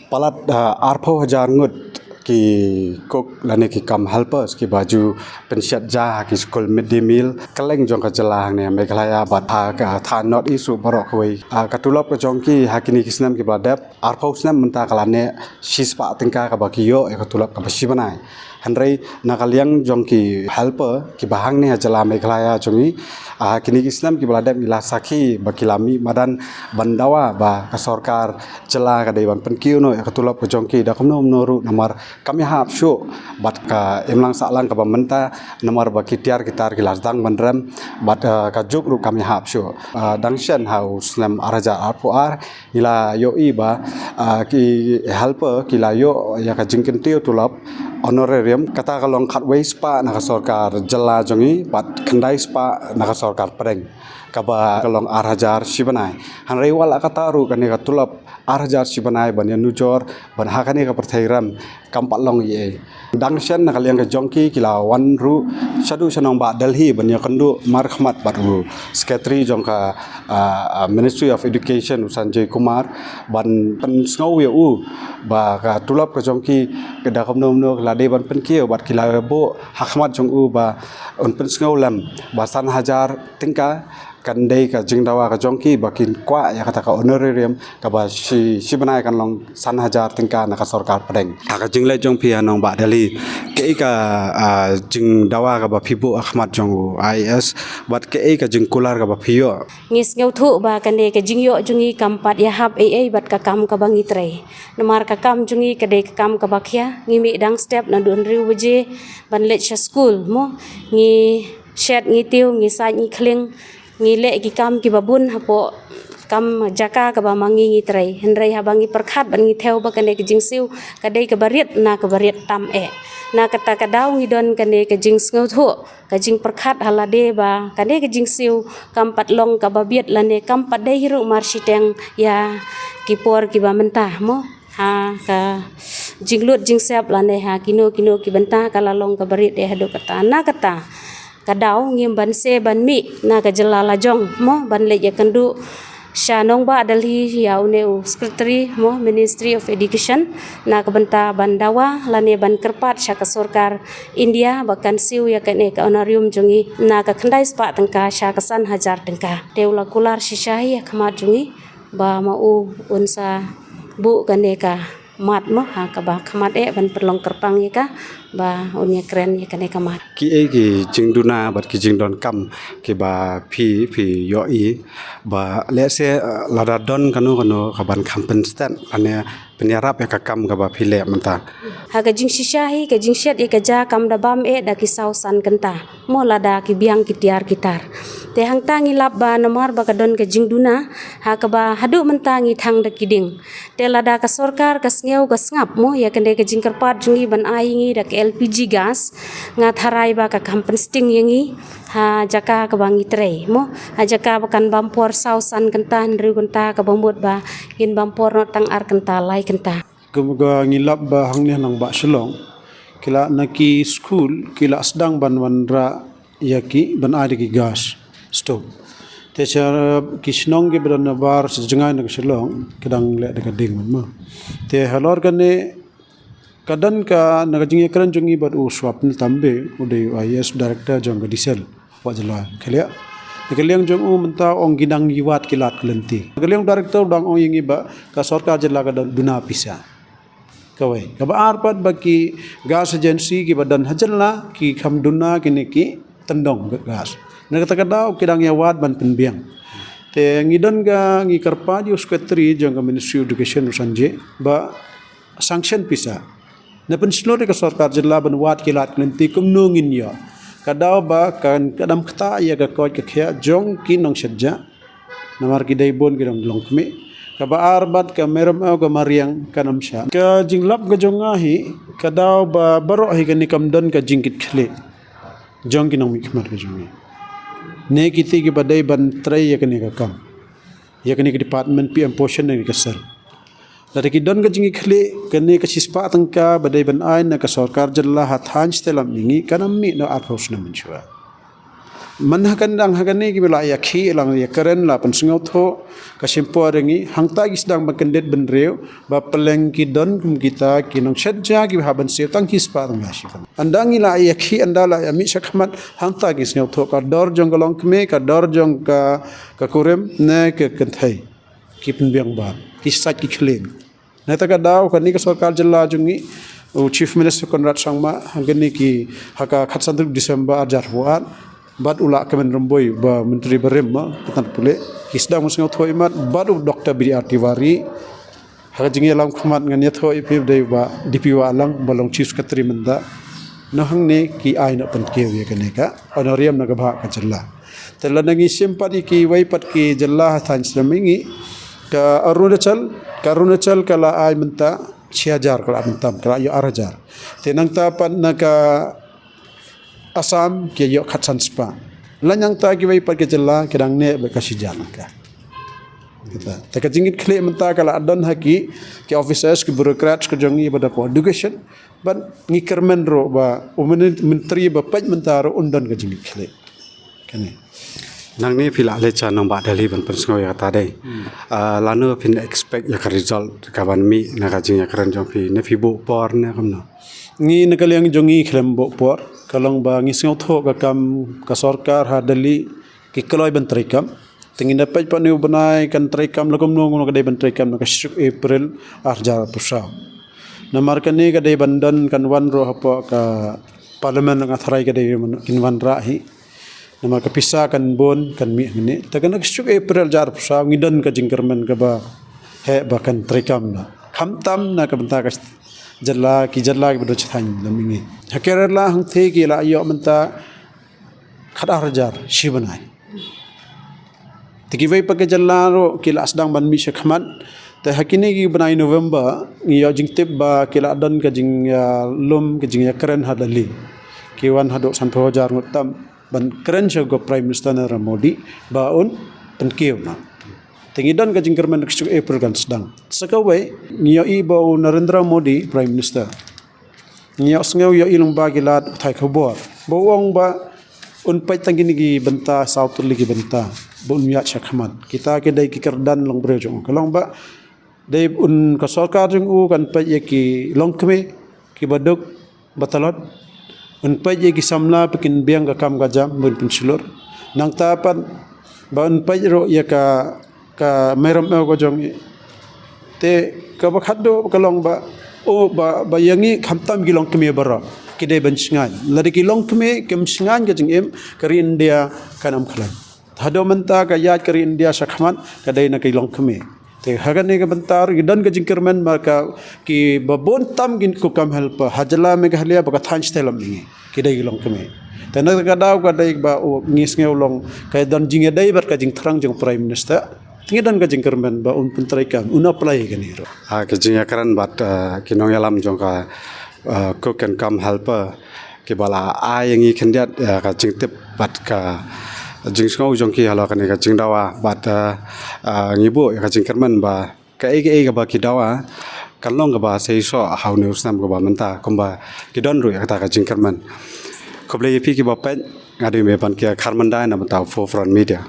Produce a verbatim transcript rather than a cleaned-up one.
Palat, ah, arphew hajar ngut ki cook lane ki kam helpers kiba ju pynshet ja ha ki skul midday meal kylleng jong ka jylla hangne Meghalaya bad ha ka thaiñ North East ruh baroh kawei. Ah, ka tulop ka jong ki ha kine ki snem kiba la dep, arphew snem mynta ka la neh shispah tyngka kaba ki ïoh ïa ka tulop kaba shi bnai. Hynrei na ka liang jong ki helper kiba hangne ha jylla Meghalaya jong ngi, ah, kine ki snem kiba la dep ngi la sakhi ba ki la mih madan ban dawa ba ka sorkar jylla ka dei ban pynkiew noh ïa ka tulop ka jong ki da kumno kumno ruh namar kam ïahap shuh bad ka imlang sahlang kaba mynta namar ba ki tiar ki tar ki la sdang ban rem bad, ah, ka juk ruh kam ïahap shuh. Ah, dang shen ha u snem ar hajar arphew ar ngi la ïohi ba, ah, ki helper ki la ïoh ïa ka jingkyntiew tulop honorarium, kata ka long khatwei spah na ka sorkar jylla jong ngi bad khyndai spah na ka sorkar pdeng, kaba ka long ar hajar shi bnai. Hynrei wat la kata ruh kane ka tulop ar hajar shi bnai ban ïanujor ban ha kane ka pyrthei rem kam pat long ei ei. Dang shen na ka liang ka jong ki ki la wan ruh shaduh sha nongbah Delhi ban ïakynduh markhmat bad u secretary jong ka, ah, ah, Ministry of Education, u Sanjay Kumar, ban pynsngew ïa u ba ka tulop ka jong ki ka da kumno kumno ka la dei ban pynkiew bad ki la buh ha khmat jong u ba un pynsngew lem ba san hajar tyngka kan dei ka jingdawa ka jong ki ba kin kwah ïa kata ka honorarium kaba shi, shi bnai kan long san hajar tyngka na ka sorkar pdeng. Ha ka jingleit jong phi ha nongbah Delhi, kaei ka, ah, jingdawa kaba phi buh ha khmat jong u I A S bad kaei ka jingkular kaba phi ïoh? Ngi sngewthuh ba kane ka jingïoh jong ngi kam pat ïahap ei ei bad ka kam kaba ngi trei. Namar ka kam jong ngi ka dei ka kam kaba khia, ngi mih dang step naduh hynriew baje ban leit sha skul mo. Ngi shet ngi tiew, ngi sait ngi khling, ngi leh ki kam kiba bun hapoh kam jaka kaba ma ngi ngi trei. Hynrei haba ngi pyrkhat bad ngi thew ba kane ka jingsiew ka dei kaba rit na kaba rit tam eh. Na kata ka daw ngi don kane ka jingsngewthuh, ka jingpyrkhat ha lade ba kane ka jingsiew kam pat long kaba biet lane kam pat dei hi ruh marshiteng ïa ki por kiba mynta mo. Ha ka jinglut jingsep lane ha kino kino ki bynta ka la long kaba rit eh haduh kata. Na kata ka daw ngim banse ban mih na ka jylla lajong mo ban leit ïakynduh sha nongbah Delhi ïa une u secretary mo Ministry of Education na ka bynta ban dawa lane ban kyrpad sha ka sorkar India ba kan siew ïa kane ka honorarium jong ngi na ka khyndai spah tyngka sha ka san hajar tyngka. Te u la kular shisha hi ha khmat jong ngi ba ma u un sa buh kane ka mat mo ha kaba khmat eh ban pynlong kyrpang ïa ka ba un ïakren ïa kane ka mat. Kiei ki jingduna bad ki jingdonkam kiba phi, phi ïohi ba lehse, eh, lada don kano kano kaban kham pynstet lane pynïarap ïa ka kam kaba phi leh mynta? Ha ka jingshisha hi ka jingshet ïa ka ja kam da bam eh da ki saw san kynta mo lada ki biang ki tiar ki tar. Te hangta ngi lap ba namar ba ka don ka jingduna ha kaba haduh mynta ngi thang da ki ding. Te lada ka sorkar ka sngew ka sngap mo ïa kane ka jingkyrpad jong ngi ban ai ngi da ka L P G gas, nga tharai ba ka kham pynsting ïa ngi ha jaka kaba ngi trei mo, ha jaka ba kan bam por saw san kynta hynriew kynta kaba mut ba ngin bam por noh tang ar kynta lai kynta. Kumba ngi lap ba hangne ha nongbah Shillong ki la na ki skul ki la sdang ban wanrah ïa ki ban ai da ki gas stove. Te sha ki shnong kiba don nabar sha jngai na ka Shillong ki dang leh da ka ding mo. Te halor kane ka don ka na ka jingïakren jong ngi bad u Swapnil Tambe u dei u I A S director jong ka D C L. Wa jylla khlieh. Na ka liang jong u mynta ong ki dang ïa wad ki lad ki lynti. Na ka liang director dang ong ïa ngi ba ka sorkar jylla ka duna pisa. Kawei. Kaba ar pat ba ki gas agency kiba don ha jylla ki kham duna kine ki tyndong gas. Na kata ka daw ki dang ïa wad ban pynbiang. Te ngi don ka ngi kyrpad ïa u secretary jong ka Ministry of Education u Sanjay ba sanction pisa. Na pynshlur ïa ka sorkar jylla ban wad ki lad ki lynti kumno ngin ïoh. Ka daw ba kan ka dam kata ïa ka koit ka khiah jong ki nongshad ja. Namar ki dei bun ki dang long khmih. Kaba ar bad ka merem au ka mariang ka nam sha. Ka jinglap ka jong nga hi ka daw ba baroh hi kane kam don ka jingkit khlieh jong ki nongmihkhmat ka jong ngi. Ne kiti kiba dei ban trei ïa kane ka kam. Ïa kane ka department P M Poshan ne ka sel. Lada ki don ka jingkit khlieh kane ka shispah tyngka ba dei ban ai na ka sorkar jylla ha thaiñ Shillong ïa ngi kan ym mih na arphew snem mynshuwa. Man ha kane dang ha kane ki ba la ïa khih lang ïa kren la pynsngewthuh ka shim por ïa ngi, hangta ki sdang ban kyndit bynriew ba pylleng ki don kum kita ki nongshet ja ki ba hap ban siew tang ki spah tang ki shiphew. Ynda ngi la ïa khih, ynda la ïa mih shakhmat, hangta ki sngewthuh ka dor jong ka longkmie, ka dor jong ka, ka kurim ne ka kynthei ki pynbiang bad ki sait ki khlieh. Na kata ka daw kane ka sorkar jylla jong ngi, u Chief Minister Conrad Sangma, ha kane ki, ha ka khatsan tarik December arhajar arphew ar, bad u Lahkmen Rymbui ba Myntri barim ma ka tnat pule, ki sdang ban sngewthuh imat bad u Doctor B R Tiwari. Ha ka jingïalam khmat ngan ïathuh ïa phi ba dei ba D P Wahlang ba long Chief Secretary mynta. Noh hangne ki ai na pynkiew ïa kane ka honorarium na ka bhah ka jylla. Te lada ngi shim pat ïa kiwei pat ki jylla ha thaiñ snem ngi, ka Arunachal, ka Arunachal ka la ai mynta shi hajar, ka la mynta ka la ïoh ar hajar. Te nangta pat na ka Assam ki ïoh khatsan spah. La nangta kiwei pat ki jylla ki dang neh bad ka shi hajar nangta. Kata. Te ka jingkitkhlieh mynta ka la don ha ki, ki officers, ki bureaucrats ka jong ngi ba da education. Bad ngi kyrmen ruh ba u myn-, myntri ba peit mynta ruh un don ka jingkitkhlieh. Kane. Nangne phi la leit sha nongbah Delhi ban pynsngew ïa kata dei. Ah, lano phin expect ïa ka result ka ban mih na ka jingïakren jong phi, ne phi buh por ne kumno? Ngi na ka liang jong ngi khlem buh por, ka long ba ngi sngewthuh ka kam ka sorkar ha Delhi ki kloi ban treikam. Te ngin da peit pat ne u bnai kan treikam la kumno, kumno ka dei ban treikam na ka shi April arhajar arphew saw. Namar kane ka dei ban don kan wan ruh hapoh ka Parliament, nga tharai ka dei kin wanrah hi. Namar ka pisa kan bun kan mih hangne. Te ka na ka shi April arhajar arphew saw ngi don ka jingkyrmen kaba heh ba kan treikam na. Khamtam na ka bynta ka jylla, ki jylla kiba don sha thaiñ lam mihngi. Ha Kerala hangthie ki la ïoh mynta khat ar hajar shi bnai. Te kiwei pat ki jylla ruh ki la sdang ban mih shakhmat. Te ha kine ki bnai November ngi ïoh jingtip ba ki la don ka jingïalum, ka jingïakren ha Delhi. Ki wan haduh sanphew hajar ngut tam ban kren sha u Prime Minister Narendra Modi ba un pynkiew na. Te ngi don ka jingkyrmen ka shi April kan sdang. Sa kawei ngi ïohi ba u Narendra Modi Prime Minister, ngi ïohsngew ïohi lyngba ki lad pathai khubor ba u ong ba un peit tang kine ki bynta, saw tylli ki bynta ba un ïaid shakhmat. Kita ki dei ki kyrdan longbriew jong u, ka long ba dei un, ka sorkar jong u kan peit ïa ki longkmie kiba duk ba tlot. Un peit ïa ki samla ba kin biang ka kam ka jam ban pynshlur. Nangta pat ba un peit ruh ïa ka, ka mei rymew ka jong i. Te kaba khatduh ka long ba, oh, ba, ba ïa ngi khamtam ki longkmie baroh ki dei ban shngaiñ. Lada ki longkmie kim shngaiñ ka jingim, ka ri India kan ym khlaiñ. Haduh mynta ka ïaid ka ri India shakhmat ka dei na ki longkmie. Te ha kane ka bynta ruh ngi don ka jingkyrmen ba ka, kiba bun tam ki, ko kam helper ha jylla Meghalaya bad ka thaiñ shatei lam mihngi ki dei ki longkmie. Te na ka daw ka dei ba u, ngi sngew long ka don jingïadei bad ka jingthrang jong Prime Minister. Te ngi don ka jingkyrmen ba un pyntreikam, un apply kane ruh. Ah, ka jingïakren bad, ah, ki nongïalam jong ka, ah, cook and come helper kiba la ai ïa ngi khyndiat, ah, ka jingtip bad ka jingsngew jong ki halor kane ka jingdawa bad, ah, ah, ngi buh ïa ka jingkyrmen ba kaei kaei kaba ki dawa kan long kaba seisoh ha une u snem kaba mynta kumba ki don ruh ïa kata ka jingkyrmen. Khublei ïa phi kiba peit, nga dei Me Bankia Kharmyndai na bynta u Forefront Media.